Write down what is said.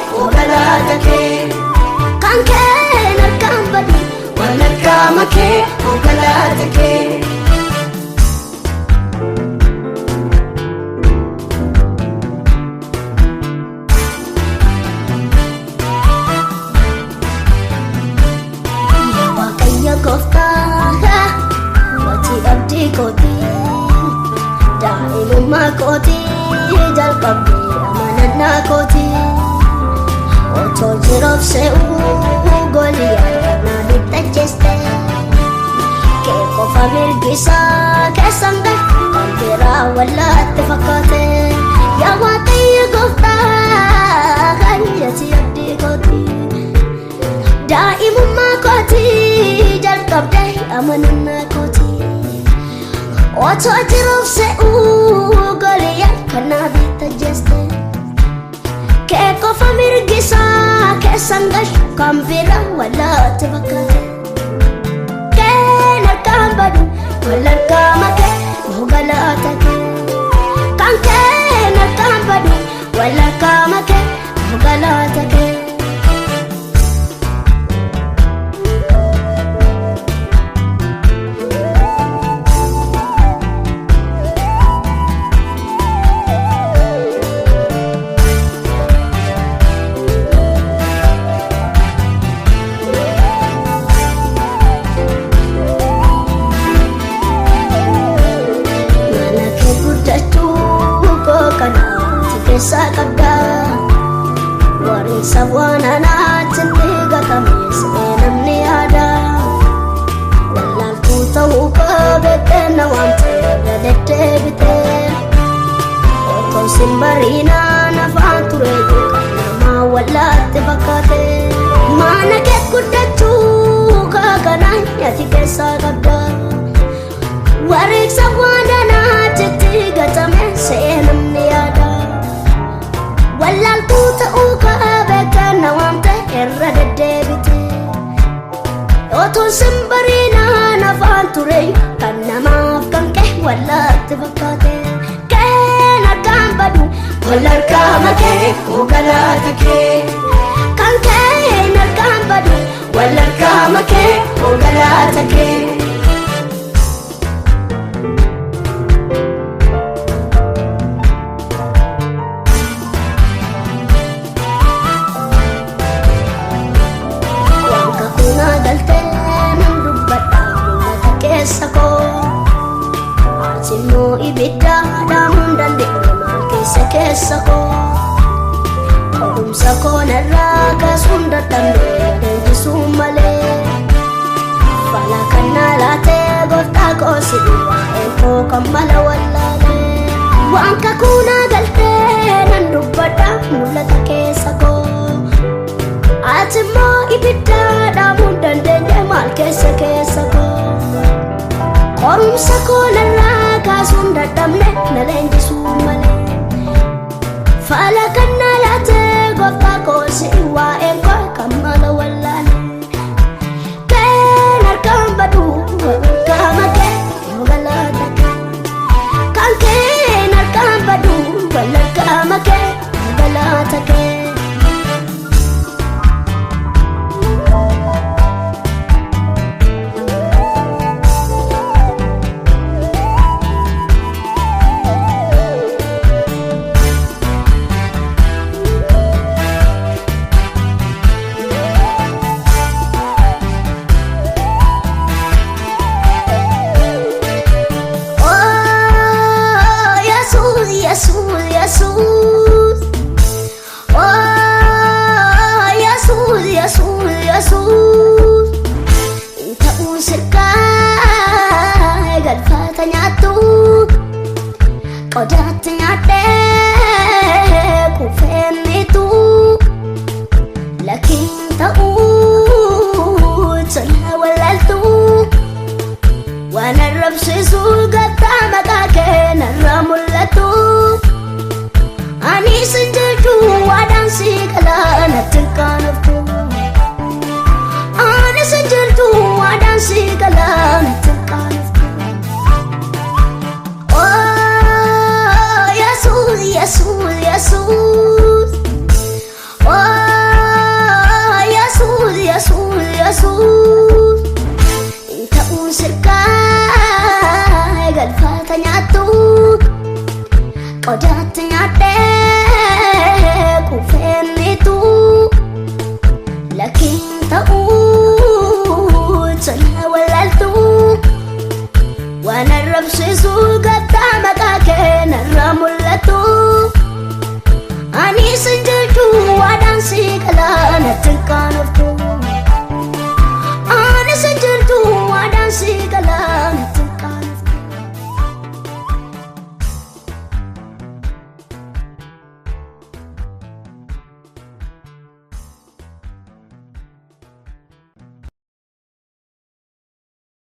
Galata kee. Kan kee narkaan badu Walakkaa makee galata kee. Yaa Waaqayyo gooftaa watii abdii kootii daa'imummaa kootii jalqabdee amanannaa kootii otoo jiruuf se'uu Goliyaad na bittacheeste kee qofa mirgisaa keessan gahe kan biraa wallaatti fakkaate. Yaa Waaqayyo gooftaa watii abdii kootii daa'imummaa kootii jalqabdee amanannaa kootii otoo jiruuf se'uu Goliyaad kana bittajeeste kee qofa mirgisaa keessan gashu kan bira wallaatti fakkaate. Kee narkaan badu walakkaa makee galata kee. Kan kee narkaan badu walakkaa makee galata kee. Mana kee guddachuu koo kanaatti keessaa qabda. Warreen waan anaatti ni gatame se'ee namni yaada. Wallaaltuu ta'uu koo beektee na waamtee irra deddeebitee. Otoo sin bariinaa nafaan ture kan namaa wallaatti fakkaate. Mana kee guddachuu koo kanaatti ati keessaa qabda. Wareegsa waan anaatti gatame se'ee namni yaada. Wallaaltuu ta'uu koo beekan na waamte irra deddeebite. Otoo sin bariinaa nafaan ture kan namaaf kan kee wallaatti fakkaate. Kee narkaan badu Walakkaa makee galata kee. Kan kee narkaan badu Walakkaa makee galata kee. Waan kakuunaa galtee nan dubbadha mul'ata keessa koo. Ati immoo ibidda dhaamuun dandeenye maal keessa keessa koo. Qorumsa koo narraa kaasuun dadhabne leenjisuu malee. Fala kan naa laatee gooftaa koo si waa'een koo kan mala wallaalee. Waan kakuunaa galtee nan dubbadha mul'ata keessa koo. Ati immoo ibidda dhaamuun dandeenye maal keessa keessa koo. Qorumsa koo narraa kaasuun dadhabne na leenjisuu malee. Fala kan naa laatee gooftaa koo si waa'een koo kan mala wallaale. Kee narkaan badu walakkaa makee galata kee. Kan kee narkaan badu walakkaa makee galata kee. Oh, Yesus, Yesus, Yesus. Oh, Yesus, Yesus, Yesus. Ta'uun sirkaa galfata nyaattu qodaatti nyaadhee kufeennitu lakin ta'uu tana wallaaltu. Waan arrabsiisu gooftaa maqaa kee narraa mul'atu. Ani sin jedhu waadaan si galaa natti qaanoftu. Ani sin jedhu waadaan si galaa natti qaanoftu. Oh, Yesus, Nyaata nyaattu qodaatti nyaadhee kuufeennitu lakkiin ta'uu tana walaaltu waan arrabsiisu gattaa maqaa kee narraa mul'atu.